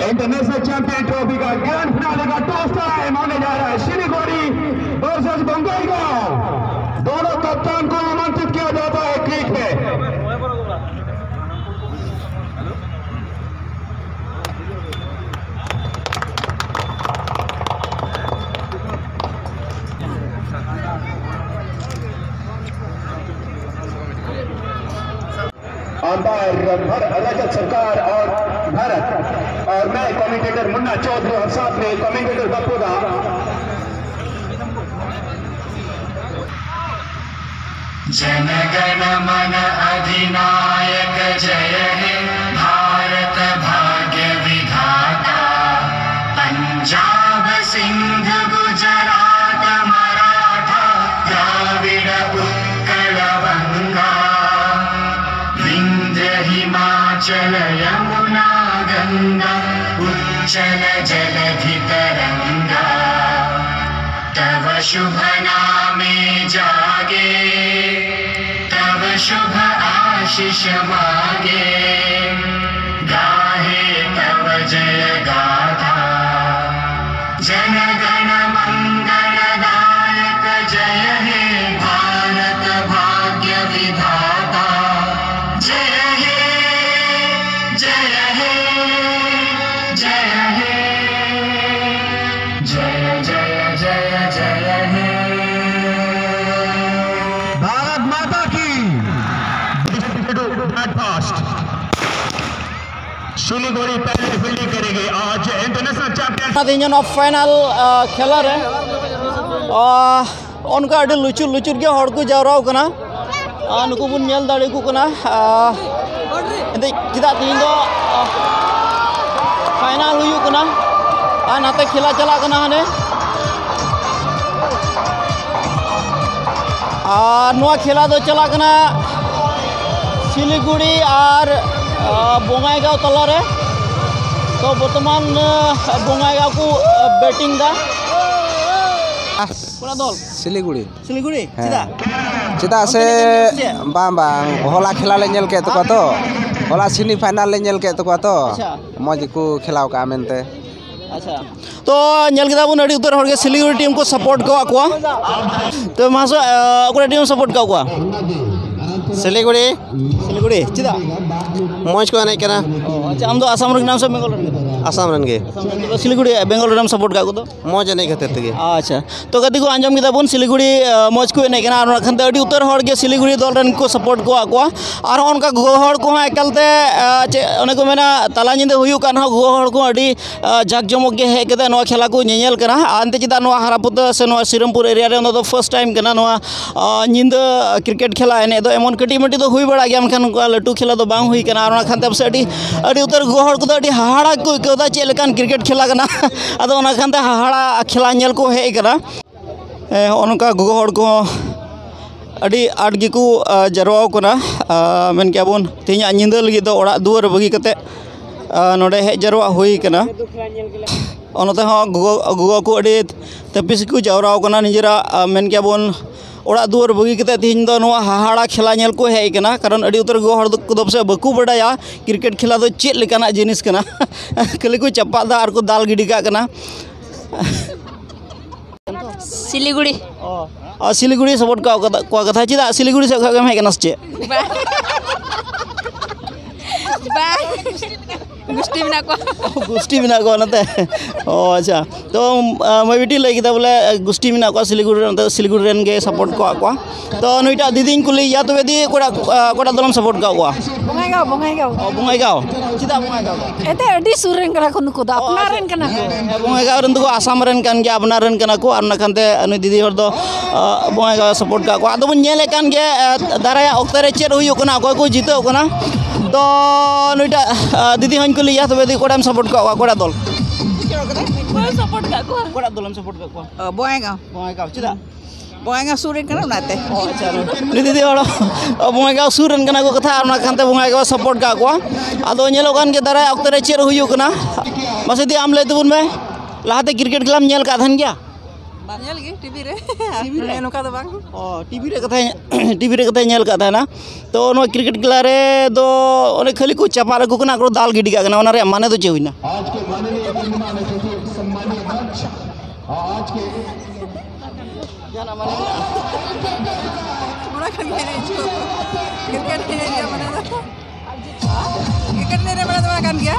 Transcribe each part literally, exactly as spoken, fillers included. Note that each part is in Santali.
इंटरनेशनल चैंपियन ट्रॉफी का ग्रैंड फिनाले का टॉस टाइम होने जा रहा है। सिलीगुड़ी वर्सेस बंगाईगांव, दोनों कप्तान को आमंत्रित किया जाता है क्रीज पे। अंपायर भर-, रजत सरकार और भरत, और मैं कमेंटेटर मुन्ना चौधरी और साथ में कमेंटेटर बप्पू दा। जनगण मन अधिनायक जय हे भारत भाग्य विधाता। पंजाब सिंध गुजरात मराठा द्राविड़ उत्कल वंगा। विंध्य हिमाचल यमुना गंगा उच्छल जलधि तरंगा। तव शुभ नामे जागे, तव शुभ आशिष मागे, गाहे तव जय गाथा। जन गण मंगल दायक जय हे भारत भाग्य विधाता। जय हे, जय हे, जय हे, जय, जय, जय, जय हे। भारत माता की। ब्रेकफास्ट। सिलीगुड़ी पहले फील्डिंग करेगी आज इंटरनेशनल चैंपियन। ᱛᱮᱦᱮᱧ ᱱᱚᱣᱟ ᱯᱷᱟᱭᱱᱟᱞ, ᱟ, ᱠᱷᱮᱞᱟ ᱨᱮ, ᱟ, ᱚᱱᱠᱟ ᱟᱹᱰᱤ ᱞᱩᱪᱩᱨ ᱞᱩᱪᱩᱨ ᱜᱮ ᱦᱚᱲ ᱠᱚ ᱡᱟᱣᱨᱟ ᱟᱠᱟᱱᱟ᱾ ᱟ, ᱱᱩᱠᱩ ᱵᱚᱱ ᱧᱮᱞ ᱫᱟᱲᱮ ᱟᱠᱚ ᱠᱟᱱᱟ᱾ ᱟ, ᱮᱱᱛᱮᱫ ᱪᱮᱫᱟᱜ ᱛᱮᱦᱮᱧ ᱫᱚ, ᱟ, ᱯᱷᱟᱭᱱᱟᱞ ᱦᱩᱭᱩᱜ ᱠᱟᱱᱟ ᱟᱨ ᱱᱟᱛᱮ ᱠᱷᱮᱞᱟ ᱪᱟᱞᱟᱜ ᱠᱟᱱᱟ ᱦᱟᱱᱮ᱾ ᱟᱨ ᱱᱚᱣᱟ ᱠᱷᱮᱞᱟ ᱫᱚ ᱪᱟᱞᱟᱜ ᱠᱟᱱᱟ ᱥᱤᱞᱤᱜᱩᱲᱤ ᱟᱨ, ᱟ, ᱵᱚᱸᱜᱟᱭᱜᱟᱸᱣ ᱛᱟᱞᱟᱨᱮ᱾ ᱛᱚ, ᱵᱚᱨᱛᱚᱢᱟᱱ, ᱟ, ᱵᱚᱸᱜᱟᱭᱜᱟᱸᱣ ᱠᱚ, ᱟ, ᱵᱮᱴᱤᱝ ᱫᱟ᱾ ᱚᱠᱟ ᱫᱚᱞ? ᱥᱤᱞᱤᱜᱩᱲᱤ᱾ ᱥᱤᱞᱤᱜᱩᱲᱤ? ᱦᱮᱸ᱾ ᱪᱮᱫᱟᱜ? ᱪᱮᱫᱟᱜ ᱥᱮ, ᱚᱱᱛᱮ ᱨᱮᱜᱮ ᱧᱮᱞ ᱠᱮᱫ? ᱵᱟᱝ, ᱵᱟᱝ, ᱦᱚᱞᱟ ᱠᱷᱮᱞᱟ ᱞᱮ ᱧᱮᱞ ᱠᱮᱫ ᱛᱟᱠᱚᱣᱟ ᱛᱚ᱾ ᱦᱚᱞᱟ ᱥᱮᱢᱤ ᱯᱷᱟᱭᱱᱟᱞ ᱞᱮ ᱧᱮᱞ ᱠᱮᱫ ᱛᱟᱠᱚᱣᱟ ᱛᱚ᱾ ᱟᱪᱪᱷᱟ᱾ ᱢᱚᱡᱽ ᱜᱮᱠᱚ ᱠᱷᱮᱞᱟᱣ ᱠᱟᱜᱼᱟ ᱢᱮᱱᱛᱮ᱾ ᱟᱪᱪᱷᱟ᱾ ᱛᱚ, ᱧᱮᱞ ᱠᱮᱫᱟ ᱵᱚᱱ, ᱟᱹᱰᱤ ᱩᱛᱟᱹᱨ ᱦᱚᱲ ᱜᱮ ᱥᱤᱞᱤᱜᱩᱲᱤ ᱴᱤᱢ ᱠᱚ ᱥᱟᱯᱳᱨᱴ ᱠᱟᱜ ᱠᱚᱣᱟ᱾ ᱛᱚ, ᱢᱟᱥᱮ, ᱚᱠᱚᱭ ᱴᱤᱢ ᱥᱟᱯᱳᱨᱴ ᱠᱟᱜ ᱠᱚᱣᱟ? ᱥᱤᱞᱤᱜᱩᱲᱤ᱾ ᱥᱤᱞᱤᱜᱩᱲᱤ, ᱪᱮᱫᱟᱜ? ᱢᱚᱡᱽ ᱠᱚ ᱮᱱᱮᱡ ᱠᱟᱱᱟ᱾ ᱚ, ᱟᱪᱪᱷᱟ, ᱟᱢ ᱫᱚ ᱟᱥᱟᱢ ᱨᱮᱱ ᱠᱟᱱᱟᱢ ᱥᱮ ᱵᱮᱝᱜᱚᱞ ᱨᱮᱱ ᱠᱟᱱᱟᱢ? ᱟᱥᱟᱢ ᱨᱮᱱ ᱜᱮ᱾ ᱟᱥᱟᱢ ᱨᱮᱱ ᱫᱚ ᱥᱤᱞᱤᱜᱩᱲᱤ, ᱵᱮᱝᱜᱚᱞ ᱨᱮᱱ ᱥᱟᱯᱳᱨᱴ ᱠᱟᱜ ᱠᱚᱫᱚ? ᱢᱚᱡᱽ ᱮᱱᱮᱡ ᱠᱷᱟᱹᱛᱤᱨ ᱛᱮᱜᱮ᱾ ᱟᱪᱪᱷᱟ, ᱛᱚ, ᱜᱟᱛᱮ ᱠᱚ, ᱟᱸᱡᱚᱢ ᱠᱮᱫᱟ ᱵᱚᱱ, ᱥᱤᱞᱤᱜᱩᱲᱤ, ᱟᱸ, ᱢᱚᱡᱽ ᱠᱚ ᱮᱱᱮᱡ ᱠᱟᱱᱟ, ᱟᱨ ᱚᱱᱟ ᱠᱷᱟᱱ ᱛᱮ ᱟᱹᱰᱤ ᱩᱛᱟᱹᱨ ᱦᱚᱲ ᱜᱮ ᱥᱤᱞᱤᱜᱩᱲᱤ ᱫᱚᱞ ᱨᱮᱱ ᱠᱚ ᱥᱟᱯᱳᱨᱴ ᱠᱚᱣᱟ ᱠᱚᱣᱟ᱾ ᱟᱨ ᱚᱱᱠᱟ ᱜᱚᱜᱚ ᱦᱚᱲ ᱠᱚᱦᱚᱸ ᱮᱠᱟᱞ ᱛᱮ, ᱟᱸ, ᱪᱮᱫ ᱚᱱᱮ ᱠᱚ ᱢᱮᱱᱟ, ᱛᱟᱞᱟ ᱧᱤᱫᱟᱹ ᱦᱩᱭᱩᱜ ᱠᱟᱱ ᱨᱮᱦᱚᱸ ᱜᱚᱜᱚ ᱦᱚᱲ ᱠᱚᱦᱚᱸ ᱟᱹᱰᱤ, ᱟᱸ, ᱡᱟᱠ ᱡᱚᱢᱚᱠ ᱜᱮ ᱦᱮᱡ ᱠᱟᱛᱮ ᱱᱚᱣᱟ ᱠᱷᱮᱞᱟ ᱠᱚ ᱧᱮᱧᱮᱞ ᱠᱟᱱᱟ᱾ ᱟᱨ ᱮᱱᱛᱮ ᱪᱮᱫᱟᱜ ᱱᱚᱣᱟ ᱦᱟᱨᱟᱯᱩᱛᱟᱹ ᱥᱮ ᱱᱚᱣᱟ ᱥᱤᱨᱟᱢᱯᱩᱨ ᱮᱨᱤᱭᱟ ᱨᱮ ᱚᱱᱟ ᱫᱚ ᱯᱷᱟᱥᱴ ᱴᱟᱭᱤᱢ ᱠᱟᱱᱟ ᱱᱚᱣᱟ, ᱟᱸ, ᱧᱤᱫᱟᱹ ᱠᱨᱤᱠᱮᱴ ᱠᱷᱮᱞᱟ ᱮᱱᱮᱡ ᱫᱚ᱾ ᱮᱢᱚᱱ ᱠᱟᱹᱴᱤᱡ ᱢᱟᱹᱴᱤᱡ ᱫᱚ ᱦᱩᱭ ᱵᱟᱲᱟᱜ ᱜᱮᱭᱟ, ᱢᱮᱱᱠᱷᱟᱱ ᱚᱱᱠᱟ ᱞᱟᱹᱴᱩ ᱠᱷᱮᱞᱟ ᱫᱚ ᱵᱟᱝ ᱦᱩᱭ ᱠᱟᱱᱟ᱾ ᱟᱨ ᱚᱱᱟ ᱠᱷᱟᱱ ᱛᱮ ᱯᱟᱥᱮᱡ ᱟᱹᱰᱤ, ᱟᱹᱰᱤ ᱩᱛᱟᱹᱨ ᱜᱚᱜᱚ ᱦᱚᱲ ᱠᱚᱫᱚ ᱟᱹᱰᱤ ᱦᱟᱦᱟᱲᱟ ᱠᱚ ᱟᱹᱭᱠᱟᱹᱣ ᱮᱫᱟ, ᱪᱮᱫ ᱞᱮᱠᱟᱱ ᱠᱨᱤᱠᱮᱴ ᱠᱷᱮᱞᱟ ᱠᱟᱱᱟ᱾ ᱟᱫᱚ ᱚᱱᱟ ᱠᱷᱟᱱ ᱛᱮ ᱦᱟᱦᱟᱲᱟ ᱠᱷᱮᱞᱟ ᱧᱮᱞ ᱠᱚ ᱦᱮᱡ ᱠᱟᱱᱟ᱾ ᱮ, ᱦᱚᱸᱜᱼᱚ ᱱᱚᱝᱠᱟ ᱜᱚᱜᱚ ᱦᱚᱲ ᱠᱚᱦᱚᱸ ᱟᱹᱰᱤ ᱟᱸᱴ ᱜᱮᱠᱚ, ᱟ, ᱡᱟᱨᱣᱟᱣ ᱠᱟᱱᱟ᱾ ᱟ, ᱢᱮᱱ ᱠᱮᱭᱟ ᱵᱚᱱ, ᱛᱮᱦᱮᱧᱟᱜ ᱧᱤᱫᱟᱹ ᱞᱟᱹᱜᱤᱫ ᱫᱚ ᱚᱲᱟᱜ ᱫᱩᱣᱟᱹᱨ ᱵᱟᱹᱜᱤ ᱠᱟᱛᱮ, ᱟ, ᱱᱚᱰᱮ ᱦᱮᱡ ᱡᱟᱨᱣᱟᱜ ᱦᱩᱭ ᱠᱟᱱᱟ᱾ ᱚᱱᱟᱛᱮ ᱦᱚᱸ ᱜᱚᱜᱚ, ᱜᱚᱜᱚ ᱠᱚ ᱟᱹᱰᱤ ᱛᱟᱹᱯᱤᱥ ᱜᱮᱠᱚ ᱡᱟᱣᱨᱟᱣ ᱠᱟᱱᱟ᱾ ᱱᱤᱡᱮᱨᱟᱜ, ᱟ, ᱢᱮᱱ ᱠᱮᱭᱟ ᱵᱚᱱ, ᱚᱲᱟᱜ ᱫᱩᱣᱟᱹᱨ ᱵᱟᱹᱜᱤ ᱠᱟᱛᱮ ᱛᱮᱦᱮᱧ ᱫᱚ ᱱᱚᱣᱟ ᱦᱟᱦᱟᱲᱟ ᱠᱷᱮᱞᱟ ᱧᱮᱞ ᱠᱚ ᱦᱮᱡ ᱠᱟᱱᱟ᱾ ᱠᱟᱨᱚᱱ ᱟᱹᱰᱤ ᱩᱛᱟᱹᱨ ᱜᱚᱜᱚ ᱦᱚᱲ ᱠᱚᱫᱚ ᱯᱟᱥᱮᱡ ᱵᱟᱠᱚ ᱵᱟᱰᱟᱭᱟ ᱠᱨᱤᱠᱮᱴ ᱠᱷᱮᱞᱟ ᱫᱚ ᱪᱮᱫ ᱞᱮᱠᱟᱱᱟᱜ ᱡᱤᱱᱤᱥ ᱠᱟᱱᱟ᱾ ᱠᱷᱟᱹᱞᱤ ᱠᱚ ᱪᱟᱯᱟᱫ ᱫᱟ ᱟᱨ ᱠᱚ ᱫᱟᱞ ᱜᱤᱰᱤ ᱠᱟᱜ ᱠᱟᱱᱟ᱾ ᱥᱤᱞᱤᱜᱩᱲᱤ᱾ ᱚ, ᱟᱨ ᱥᱤᱞᱤᱜᱩᱲᱤ ᱥᱟᱯᱳᱨᱴ ᱠᱟᱜ ᱠᱟᱫᱟ, ᱠᱚᱣᱟ ᱠᱟᱛᱷᱟ᱾ ᱪᱮᱫᱟᱜ ᱥᱤᱞᱤᱜᱩᱲᱤ ᱥᱮᱫ ᱠᱷᱚᱱ ᱜᱮᱢ ᱦᱮᱡ ᱠᱟᱱᱟ ᱥᱮ ᱪᱮᱫ? ᱵᱟᱝ᱾ ᱵᱟᱝ᱾ ᱜᱩᱥᱴᱤ ᱢᱮᱱᱟᱜ ᱠᱚᱣᱟ᱾ ᱚ, ᱜᱩᱥᱴᱤ ᱢᱮᱱᱟᱜ ᱠᱚᱣᱟ ᱚᱱᱟᱛᱮ᱾ ᱚ, ᱟᱪᱪᱷᱟ᱾ ᱛᱚ, ᱟᱸ, ᱢᱟᱹᱭ ᱵᱤᱴᱤ ᱞᱟᱹᱭ ᱠᱮᱫᱟ ᱵᱚᱞᱮ, ᱜᱩᱥᱴᱤ ᱢᱮᱱᱟᱜ ᱠᱚᱣᱟ ᱥᱤᱞᱤᱜᱩᱲᱤ ᱨᱮ, ᱚᱱᱛᱮ ᱥᱤᱞᱤᱜᱩᱲᱤ ᱨᱮᱱ ᱜᱮ ᱥᱟᱯᱳᱨᱴ ᱠᱚᱣᱟ ᱠᱚᱣᱟ᱾ ᱛᱚ, ᱱᱩᱭᱴᱟᱜ ᱫᱤᱫᱤᱧ ᱠᱩᱞᱤᱭᱮᱭᱟ, ᱛᱚᱵᱮ ᱫᱤ, ᱚᱠᱟᱴᱟᱜ, ᱟᱸ, ᱚᱠᱟᱴᱟᱜ ᱫᱚᱞᱮᱢ ᱥᱟᱯᱳᱨᱴ ᱠᱟᱜ ᱠᱚᱣᱟ? ᱵᱚᱸᱜᱟᱭᱜᱟᱸᱣ, ᱵᱚᱸᱜᱟᱭᱜᱟᱸᱣ᱾ ᱚ, ᱵᱚᱸᱜᱟᱭᱜᱟᱸᱣ᱾ ᱪᱮᱫᱟᱜ ᱵᱚᱸᱜᱟᱭᱜᱟᱸᱣ ᱫᱚ? ᱮᱱᱛᱮ ᱟᱹᱰᱤ ᱥᱩᱨ ᱨᱮᱱ ᱠᱟᱱᱟ ᱠᱚ ᱱᱩᱠᱩ ᱫᱚ, ᱚ, ᱟᱯᱱᱟᱨ ᱟᱪᱪᱷᱟ᱾ ᱨᱮᱱ ᱠᱟᱱᱟ ᱠᱚ᱾ ᱦᱮᱸ, ᱵᱚᱸᱜᱟᱭᱜᱟᱸᱣ ᱨᱮᱱ ᱫᱚᱠᱚ ᱟᱥᱟᱢ ᱨᱮᱱ ᱠᱟᱱ ᱜᱮᱭᱟ, ᱟᱯᱱᱟᱨ ᱨᱮᱱ ᱠᱟᱱᱟ ᱠᱚ, ᱟᱨ ᱚᱱᱟ ᱠᱷᱟᱱ ᱛᱮ ᱱᱩᱭ ᱫᱤᱫᱤ ᱦᱚᱲ ᱫᱚ, ᱟᱸ, ᱵᱚᱸᱜᱟᱭᱜᱟᱸᱣ ᱥᱟᱯᱳᱨᱴ ᱠᱟᱜ ᱠᱚᱣᱟ᱾ ᱟᱫᱚ ᱵᱚᱱ ᱧᱮᱞᱮᱫ ᱠᱟᱱ ᱜᱮᱭᱟ, ᱟᱸ, ᱫᱟᱨᱟᱭᱟᱜ ᱚᱠᱛᱮ ᱨᱮ ᱪᱮᱫ ᱦᱩᱭᱩᱜ ᱠᱟᱱᱟ, ᱚᱠᱚᱭ ᱠᱚ ᱡᱤᱛᱟᱹᱜ ᱠᱟᱱᱟ᱾ ᱛᱚ, ᱱᱩᱭᱴᱟᱜ, ᱟᱸ, ᱫᱤᱫᱤ ᱦᱚᱸᱧ ᱠᱩᱞᱤᱭᱮᱭᱟ, ᱛᱚᱵᱮ ᱫᱤ, ᱚᱠᱚᱭᱴᱟᱜ ᱮᱢ ᱥᱟᱯᱳᱨᱴ ᱠᱟᱜ ᱠᱚᱣᱟ, ᱚᱠᱚᱭᱴᱟᱜ ᱫᱚᱞ? ᱵᱟᱹᱧ ᱥᱟᱯᱳᱨᱴ ᱠᱟᱜ ᱠᱚᱣᱟ᱾ ᱚᱠᱚᱭᱴᱟᱜ ᱫᱚᱞᱮᱢ ᱥᱟᱯᱳᱨᱴ ᱠᱟᱜ ᱠᱚᱣᱟ? ᱚ, ᱵᱚᱸᱜᱟᱭᱜᱟᱸᱣ᱾ ᱵᱚᱸᱜᱟᱭᱜᱟᱸᱣ, ᱪᱮᱫᱟᱜ? ᱵᱚᱸᱜᱟᱭᱜᱟᱸᱣ ᱥᱩᱨ ᱨᱮᱱ ᱠᱟᱱᱟ, ᱚᱱᱟᱛᱮ᱾ ᱚ, ᱟᱪᱪᱷᱟ, ᱱᱩᱭ ᱫᱤᱫᱤ ᱦᱚᱲ ᱵᱚᱸᱜᱟᱭᱜᱟᱸᱣ ᱥᱩᱨ ᱨᱮᱱ ᱠᱟᱱᱟ ᱠᱚ ᱠᱟᱛᱷᱟ, ᱟᱨ ᱚᱱᱟ ᱠᱷᱟᱱ ᱛᱮ ᱵᱚᱸᱜᱟᱭᱜᱟᱸᱣ ᱥᱟᱯᱳᱨᱴ ᱠᱟᱜ ᱠᱚᱣᱟ᱾ ᱟᱫᱚ ᱧᱮᱞᱚᱜ ᱠᱟᱱ ᱜᱮ ᱫᱟᱨᱟᱭ ᱚᱠᱛᱮ ᱨᱮ ᱪᱮᱫ ᱦᱩᱭᱩᱜ ᱠᱟᱱᱟ, ᱢᱟᱥᱮ ᱫᱤ, ᱟᱢ ᱞᱟᱹᱭ ᱛᱟᱵᱚᱱ ᱢᱮ᱾ ᱞᱟᱦᱟᱛᱮ ᱠᱨᱤᱠᱮᱴ ᱠᱷᱮᱞᱟᱢ ᱧᱮᱞ ᱠᱟᱜ ᱛᱟᱦᱮᱱ ᱜᱮᱭᱟ? ᱧᱮᱞ ᱜᱮ ᱴᱤᱵᱷᱤ ᱨᱮ᱾ ᱴᱤᱵᱷᱤ ᱨᱮ? ᱱᱚᱝᱠᱟ ᱫᱚ ᱵᱟᱝ᱾ ᱚ, ᱴᱤᱵᱷᱤ ᱨᱮ ᱠᱟᱛᱷᱟᱧ ᱴᱤᱵᱷᱤ ᱨᱮ ᱠᱟᱛᱷᱟᱧ ᱧᱮᱞ ᱠᱟᱜ ᱛᱟᱦᱮᱱᱟ᱾ ᱛᱚ ᱱᱚᱣᱟ ᱠᱨᱤᱠᱮᱴ ᱠᱷᱮᱞᱟ ᱨᱮ ᱫᱚ ᱚᱱᱮ ᱠᱷᱟᱹᱞᱤ ᱠᱚ ᱪᱟᱯᱟᱫ ᱟᱠᱚ ᱠᱟᱱᱟ, ᱟᱨ ᱠᱚ ᱫᱟᱞ ᱜᱤᱰᱤ ᱠᱟᱜ ᱠᱟᱱᱟ, ᱚᱱᱟ ᱨᱮᱭᱟᱜ ᱢᱟᱱᱮ ᱫᱚ ᱪᱮᱫ ᱦᱩᱭᱱᱟ? ᱚᱱᱟ ᱠᱷᱟᱱ ᱜᱮ ᱮᱱᱮᱡ ᱦᱚᱪᱚ᱾ ᱠᱨᱤᱠᱮᱴ ᱮᱱᱮᱡ ᱨᱮᱭᱟᱜ ᱢᱟᱱᱮ ᱫᱚ, ᱠᱨᱤᱠᱮᱴ ᱮᱱᱮᱡ ᱨᱮᱭᱟᱜ ᱢᱟᱱᱮ ᱫᱚ ᱚᱱᱟ ᱠᱟᱱ ᱜᱮᱭᱟ᱾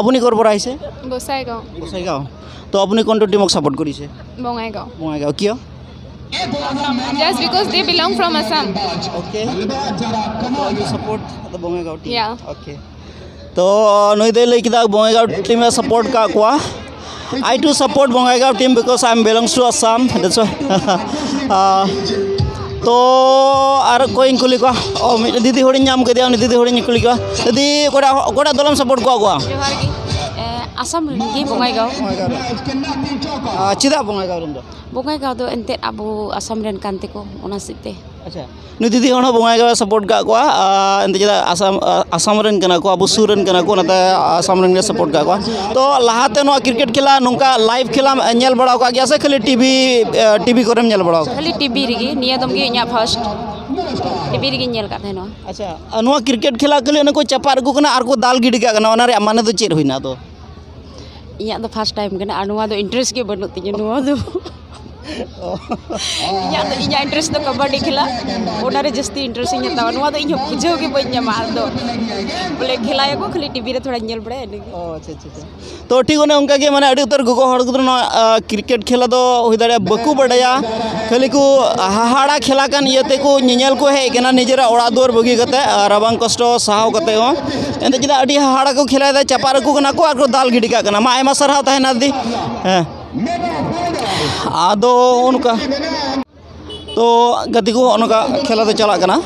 ᱟᱵᱚᱱᱤ ᱠᱚᱨ ᱵᱚᱨᱟᱭ ᱥᱮ? গোসাইগাঁও। গোসাইগাঁও। তো আপুনি কোনটো টিমক ছাপোৰ্ট কৰিছে? বঙাইগাঁও। বঙাইগাঁও কিয়? Just because they belong from Assam। Okay. Support Bongaigaon team. Yeah। Okay. তো ᱱᱩᱭ ᱫᱚᱭ ᱞᱟᱹᱭ ᱠᱮᱫᱟ ᱵᱚᱝᱜᱟᱭᱜᱟᱸᱣ ᱴᱤᱢ ᱮ ᱥᱟᱯᱳᱨᱴ ᱠᱟᱜ ᱠᱚᱣᱟ᱾ I too support Bongaigaon team because I am belongs to Assam, that's why᱾ ᱛᱚ ᱟᱨ ᱚᱠᱚᱭᱤᱧ ᱠᱩᱞᱤ ᱠᱚᱣᱟ? ᱚ, ᱢᱤᱫ ᱫᱤᱫᱤ ᱦᱚᱲᱤᱧ ᱧᱟᱢ ᱠᱮᱫᱮᱭᱟ, ᱩᱱᱤ ᱫᱤᱫᱤ ᱦᱚᱲᱤᱧ ᱠᱩᱞᱤ ᱠᱚᱣᱟ᱾ ᱫᱤᱫᱤ, ᱚᱠᱟᱴᱟᱜ ᱚᱠᱟᱴᱟᱜ ᱫᱚᱞᱮᱢ ᱥᱟᱯᱳᱨᱴ ᱠᱚᱣᱟ? ᱡᱚᱦᱟᱨ ᱜᱮ᱾ ᱮ, ᱟᱥᱟᱢ ᱨᱮᱱ ᱜᱮ, ᱵᱚᱝᱜᱟᱭᱜᱟᱸᱣ᱾ ᱵᱚᱝᱜᱟᱭᱜᱟᱸᱣ ᱨᱮᱱ᱾ ᱟᱨ ᱪᱮᱫᱟᱜ ᱵᱚᱝᱜᱟᱭᱜᱟᱸᱣ ᱨᱮᱱ ᱫᱚ? ᱵᱚᱝᱜᱟᱭᱜᱟᱸᱣ ᱫᱚ ᱮᱱᱛᱮᱫ ᱟᱵᱚ ᱟᱥᱟᱢ ᱨᱮᱱ ᱠᱟᱱ ᱛᱮᱠᱚ, ᱚᱱᱟ ᱦᱚᱛᱮᱡ ᱛᱮ᱾ ᱟᱪᱪᱷᱟ, ᱱᱩᱭ ᱫᱤᱫᱤ ᱦᱚᱲ ᱦᱚᱸ ᱵᱚᱝᱜᱟᱭᱜᱟᱸᱣ ᱮ ᱥᱟᱯᱳᱨᱴ ᱠᱟᱜ ᱠᱚᱣᱟ᱾ ᱟᱨ ᱮᱱᱛᱮ ᱪᱮᱫᱟᱜ ᱟᱥᱟᱢ, ᱟᱥᱟᱢ ᱨᱮᱱ ᱠᱟᱱᱟ ᱠᱚ, ᱟᱵᱚ ᱥᱩᱨ ᱨᱮᱱ ᱠᱟᱱᱟ ᱠᱚ, ᱚᱱᱟᱛᱮ ᱟᱥᱟᱢ ᱨᱮᱱ ᱜᱮ ᱥᱟᱯᱳᱨᱴ ᱠᱟᱜ ᱠᱚᱣᱟ᱾ ᱛᱚ ᱞᱟᱦᱟᱛᱮ ᱱᱚᱣᱟ ᱠᱨᱤᱠᱮᱴ ᱠᱷᱮᱞᱟ ᱱᱚᱝᱠᱟ ᱞᱟᱭᱤᱵᱷ ᱠᱷᱮᱞᱟᱢ ᱧᱮᱞ ᱵᱟᱲᱟ ᱟᱠᱟᱫ ᱜᱮᱭᱟ ᱥᱮ ᱠᱷᱟᱹᱞᱤ ᱴᱤᱵᱷᱤ, ᱴᱤᱵᱷᱤ ᱠᱚᱨᱮᱢ ᱧᱮᱞ ᱵᱟᱲᱟ ᱟᱠᱟᱫᱟ? ᱠᱷᱟᱹᱞᱤ ᱴᱤᱵᱷᱤ ᱨᱮᱜᱮ, ᱱᱤᱭᱟᱹ ᱫᱚᱢ ᱜᱮ ᱤᱧᱟᱹᱜ ᱯᱷᱟᱥᱴ ᱴᱤᱵᱷᱤ ᱨᱮᱜᱮᱧ ᱧᱮᱞ ᱟᱠᱟᱫ ᱛᱟᱦᱮᱱᱟ᱾ ᱟᱪᱪᱷᱟ, ᱟᱨ ᱱᱚᱣᱟ ᱠᱨᱤᱠᱮᱴ ᱠᱷᱮᱞᱟ ᱠᱷᱟᱹᱞᱤ ᱚᱱᱮ ᱠᱚ ᱪᱟᱯᱟᱫ ᱟᱹᱜᱩ ᱠᱟᱱᱟ ᱟᱨ ᱠᱚ ᱫᱟᱞ ᱜᱤᱰᱤ ᱠᱟᱜ ᱠᱟᱱᱟ, ᱚᱱᱟ ᱨᱮᱭᱟᱜ ᱢᱟᱱᱮ ᱫᱚ ᱪᱮᱫ ᱦᱩᱭᱱᱟ ᱟᱫᱚ? ᱤᱧᱟᱹᱜ ᱫᱚ ᱯᱷᱟᱥᱴ ᱴᱟᱭᱤᱢ ᱠᱟᱱᱟ ᱟᱨ ᱱᱚᱣᱟ ᱫᱚ ᱤᱱᱴᱟᱨᱮᱥᱴ ᱜᱮ ᱵᱟᱹᱱᱩᱜ ᱛᱤᱧᱟᱹ᱾ ᱱᱚᱣᱟ ᱫᱚ ᱤᱧᱟᱹᱜ ᱫᱚ, ᱤᱧᱟᱹᱜ ᱤᱱᱴᱟᱨᱮᱥᱴ ᱫᱚ ᱠᱟᱵᱟᱰᱤ ᱠᱷᱮᱞᱟ, ᱚᱱᱟᱨᱮ ᱡᱟᱹᱥᱛᱤ ᱤᱱᱴᱟᱨᱮᱥᱴ ᱤᱧ ᱦᱟᱛᱟᱣᱟ᱾ ᱱᱚᱣᱟ ᱫᱚ ᱤᱧ ᱦᱚᱸ ᱵᱩᱡᱷᱟᱹᱣ ᱜᱮ ᱵᱟᱹᱧ ᱧᱟᱢᱟ᱾ ᱟᱨ ᱫᱚ ᱵᱚᱞᱮ ᱠᱷᱮᱞᱟᱭᱟᱠᱚ ᱠᱷᱟᱹᱞᱤ ᱴᱤᱵᱷᱤ ᱨᱮ ᱛᱷᱚᱲᱟᱧ ᱧᱮᱞ ᱵᱟᱲᱟᱭᱟ, ᱤᱱᱟᱹᱜᱮ᱾ ᱚ, ᱟᱪᱪᱷᱟ, ᱟᱪᱪᱷᱟ, ᱟᱪᱪᱷᱟ᱾ ᱛᱚ ᱴᱷᱤᱠ ᱚᱱᱮ ᱚᱱᱠᱟ ᱜᱮ, ᱢᱟᱱᱮ ᱟᱹᱰᱤ ᱩᱛᱟᱹᱨ ᱜᱚᱜᱚ ᱦᱚᱲ ᱠᱚᱫᱚ ᱱᱚᱣᱟ, ᱟ, ᱠᱨᱤᱠᱮᱴ ᱠᱷᱮᱞᱟ ᱫᱚ ᱦᱩᱭ ᱫᱟᱲᱮᱭᱟᱜᱼᱟ ᱵᱟᱠᱚ ᱵᱟᱰᱟᱭᱟ, ᱠᱷᱟᱹᱞᱤ ᱠᱚ ᱦᱟᱦᱟᱲᱟ ᱠᱷᱮᱞᱟ ᱠᱟᱱ ᱤᱭᱟᱹ ᱛᱮᱠᱚ ᱧᱮᱧᱮᱞ ᱠᱚ ᱦᱮᱡ ᱠᱟᱱᱟ, ᱱᱤᱡᱮᱨᱟᱜ ᱚᱲᱟᱜ ᱫᱩᱣᱟᱹᱨ ᱵᱟᱹᱜᱤ ᱠᱟᱛᱮ, ᱟᱨ ᱨᱟᱵᱟᱝ ᱠᱚᱥᱴᱚ ᱥᱟᱦᱟᱣ ᱠᱟᱛᱮ ᱦᱚᱸ᱾ ᱮᱱᱛᱮ ᱪᱮᱫᱟᱜ ᱟᱹᱰᱤ ᱦᱟᱦᱟᱲᱟ ᱠᱚ ᱠᱷᱮᱞᱟᱭᱮᱫᱟ, ᱪᱟᱯᱟᱫ ᱨᱮᱠᱚ ᱠᱟᱱᱟ ᱠᱚ ᱟᱨ ᱠᱚ ᱫᱟᱞ ᱜᱤᱰᱤ ᱠᱟᱜ ᱠᱟᱱᱟ᱾ ᱢᱟ ᱟᱭᱢᱟ ᱥᱟᱨᱦᱟᱣ ᱛᱟᱦᱮᱱᱟ ᱫᱤ᱾ ᱦᱮᱸ, ᱟᱫᱚ ᱚᱱᱠᱟ ᱛᱚ ᱜᱟᱛᱮ ᱠᱚ ᱦᱚᱸᱜᱼᱚ ᱱᱚᱝᱠᱟ ᱠᱷᱮᱞᱟ ᱫᱚ ᱪᱟᱞᱟᱜ ᱠᱟᱱᱟ᱾